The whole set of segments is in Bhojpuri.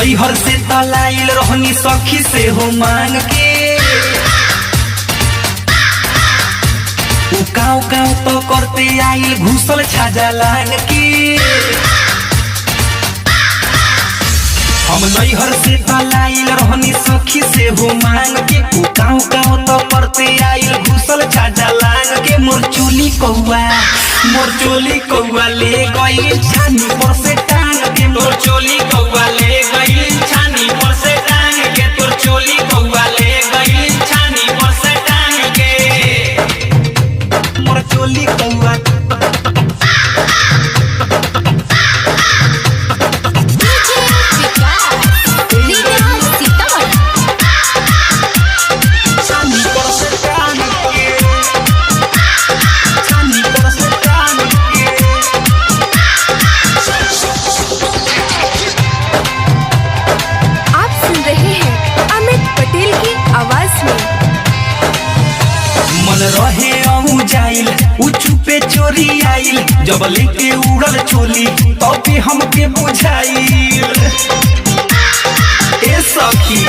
नैहर से तलाइल रहनी सखी से हो मांग के। उ काव काव तो करते आइल घुसल छाजा लांग के। हम नैहर से तलाइल रहनी सखी से हो मांग के। उ काव काव तो करते आइल घुसल छाजा लांग के। मोर चोली कौआ, मोर चोली कौआ ले गइल छानी पर से टांग के। तोर चोली कौआ ले गइल छानी पर से टांग के। तोर चोली कौआ ले गइल छानी पर से टांग के। मोर चोली कौआ डीजे विकास रीगा सीतामढ़ी। छानी पर से टांग के, छानी पर से टांग के। आप सुन रहे हैं अमित पटेल की आवाज में। मन रहे अहू जाइल उ चुपे चोरी आइल, जब लेके उड़ल चोली तबे हमके बुझाइल। ए सखी,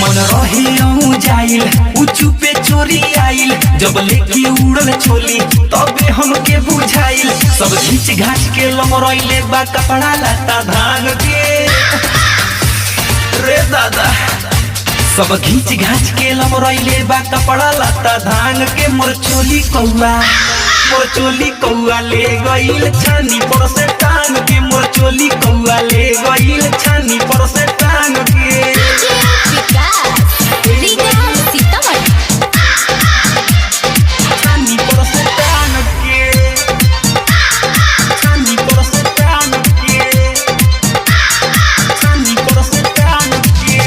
मन रहे अहू जाइल उ चुपे चोरी आइल, जब लेके उड़ल चोली तबे हमके बुझाइल। सब घींच घाच के लमरैले बा कपड़ा लत्ता धान के। रे दादा, सब घींच घाच के लमरैले बा कपड़ा लत्ता धान के। मोर चोली कौआ, मोर चोली कौआ ले गइल छानी पर से टांग के। मोर चोली कौआ ले गइल छानी पर से टांग के। डीजे विकास रीगा सीतामढ़ी। छानी पर से टांग के, छानी पर से टांग के, छानी पर से टांग के।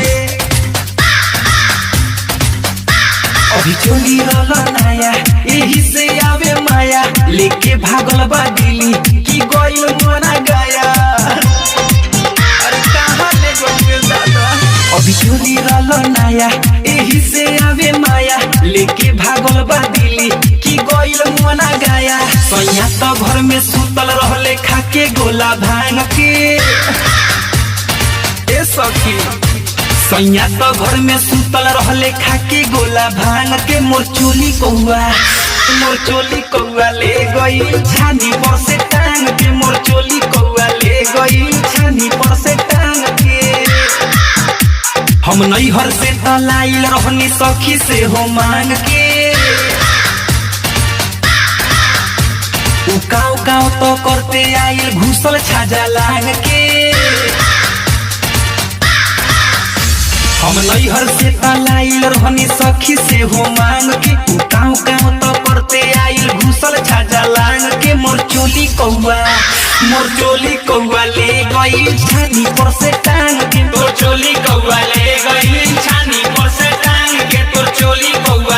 अभी चोली रहल नया एही से आवे माया, लेके भागल बा दिली की गइल मना गया। अरे कहाँ ले गइल दादा? अभी चोली रहल नया एही से आवे माया, लेके भागल बा दिली की गइल मना गया। सैया तो घर में सुतल रहले खाके गोला भांग के। ए सखी, सैया तो घर में सुतल रहले खाके गोला भांग के। मोर चोली कौआ, मोर चोली कौआ ले गइल छानी पर से टांग के। मोर चोली कौआ ले गइल छानी पर से टांग के। हम नैहर से तलाइल रहनी सखी से हो मांग के। उ काव काव तो करते आइल घुसल छाजा लांग के। हम नैहर से तलाइल रहनी सखी से हो मांग के। उ काव काव तो करते आइल घुसल छाजा लांग के। मोर चोली कौआ, मोर चोली कौआ ले गइल छानी पर से टांग के। तोर चोली कौआ ले गइल छानी पर से टांग के। तोर चोली कौआ